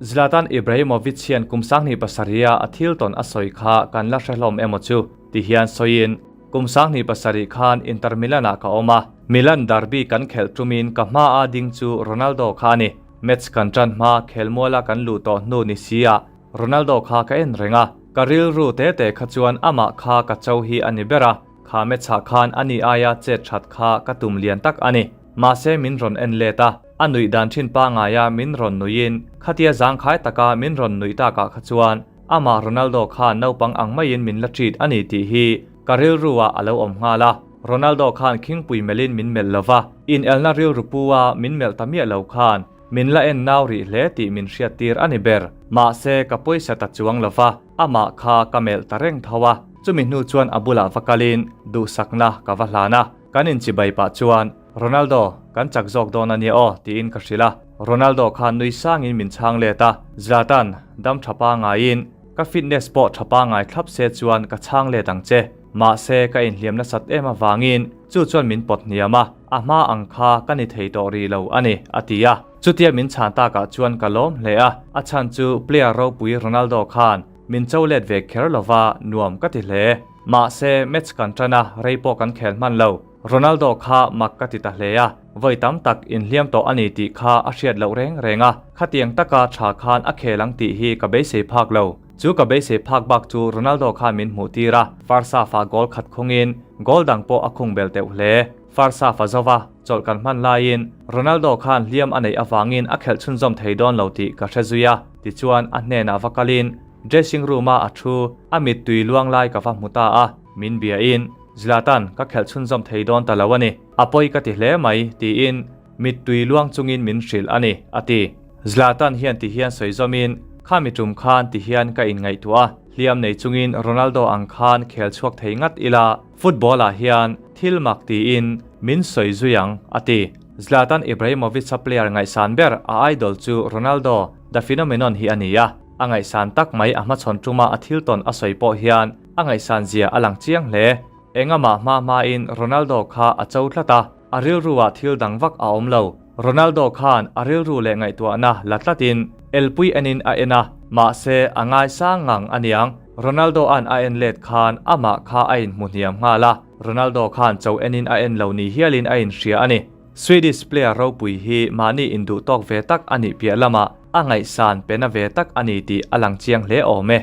Zlatan Ibrahimovic hian kum 27 a a thil tawn a sawi kha kan la hre hlawm emaw chu ti hian sawiin, Kum 27 khan Inter Milan-ah ka awm a, Milan derby kan khelh tumin ka hmaa ding chu Ronaldo kha a ni. Match kan tan hma khelmuala kan luh tawh hnu ni sia Ronaldo kha ka en reng a, ka rilru te te kha chuan amah kha ka cho hi a ni ber a, kha match-ah khan ani aia chet that kha ka tum lian tak a ni. Mahse min rawn en let a, a nuih dan thin pangaia min rawn nuihin khatia zangkhai taka min rawn nuih takah kha chuan amah Ronaldo khan naupang ang maiin min la treat a ni tih hi ka rilru ah a lo awm nghal a. Ronaldo khan khingpui melhin min melh lova, inelna rilru pu a min melh ta miah lo khan min la en nau rih hle tih min hriat tir a ni ber. Mahse ka pawisa ta chuang lova, amah kha ka melh ta reng tho a, chumi hnu chuan a bulah va kalin duhsakna ka va hlan a. Kan inchibai pah chuan, Ronaldo, kan chak zawk dawn a nia aw, tiin ka hrilh a. Ronaldo khan nui sangin min chhang let a, Zlatan, dam tha pangaiin, ka fitness pawh tha pangai thlap se chuan ka chhang let ang che. Mahse, ka inhliam nasat em avangin chu chuan min pawt hniam a, a hma ang kha ka ni thei tawh rih lo a ni, a ti a. Chutia min chhan takah chuan ka lawm hle a, a chhan chu player ropui Ronaldo khan min cho let ve kher lova nuam ka ti hle. Mahse, match kan tan a, rei pawh kan khel hman lo. Ronaldo kha mak ka ti ta hle a, vawi tam tak inhliam tawh a ni tih kha a hriat loh reng reng a, khatiang taka tha khan a khel ang tih hi ka beisei phak lo. Chu ka beisei phak bak chu Ronaldo khan min hmuh tir a, Farsafa goal khat khungin goal dang pawh a khung bel teuh hle. Farsafa zova chawlh kan hman laiin Ronaldo khan hliam a neih avangin a khelh chhunzawm thei dawn lo tih ka hre zui a, tichuan a hnenah va kalin dressing room a a thu a mittui luang lai ka va hmu ta a, min biain Zlatan ka khelh chhunzawm thei dawn ta lo a ni, a pawi ka ti hle mai tiin mittui luang chungin min hrilh a ni, a ti. Zlatan hian ti hian sawi zawmin, Khami tum khan ti hian ka inngaihtuah a, hliam nei chungin Ronaldo ang khan khel chhuak thei ngat ila, football ah hian thil mak tiin min sawi zui ang, a ti. Zlatan Ibrahimovic-a player ngaihsan ber a idol chu Ronaldo, the phenomenon hi a ni a, a ngaihsan tak mai a hmachhawn tuma a thil tawn a sawi pawh hian a ngaihsan zia a lang chiang hle. Engamah hma hmain Ronaldo kha a cho tlat a, a rilru ah thil dang vak a awm lo. Ronaldo khan a rilru leh ngaihtuahna la tlatin elpui enin a en a, mahse a ngaisang ngang a niang. Ronaldo-a'n a en let khan amah kha a inhmu hniam nghal a, Ronaldo khan cho enin a en lo ni hialin a inhria a ni. Swedish player ropui hi mahni induh tawk ve tak a nih piah lamah a ngaihsan pe na ve tak a ni tih a lang chiang hle awm e.